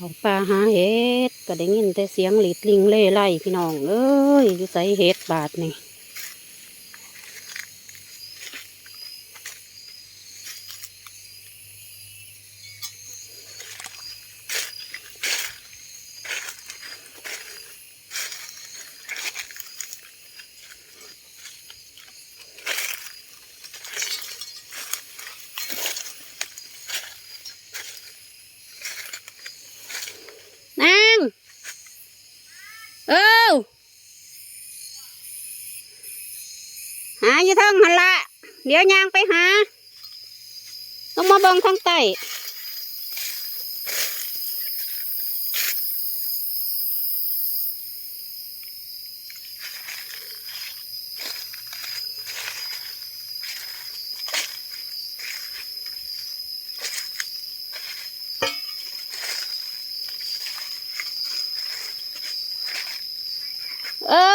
ເຂົ້າປ່າຫາເຫັດ ກໍໄດ້ຍິນແຕ່ສຽງຫຼີດລິງເລໄລ ພີ່ນ້ອງເອີຍ ຢູ່ໃສເຫັດບາດນີ້? ນາງ ເອີ ຫາຢູ່ເທິງຫັ້ນລະ ດຽວຍ່າງໄປຫາ ລົງມາເບິ່ງທາງໃຕ້. ເອີ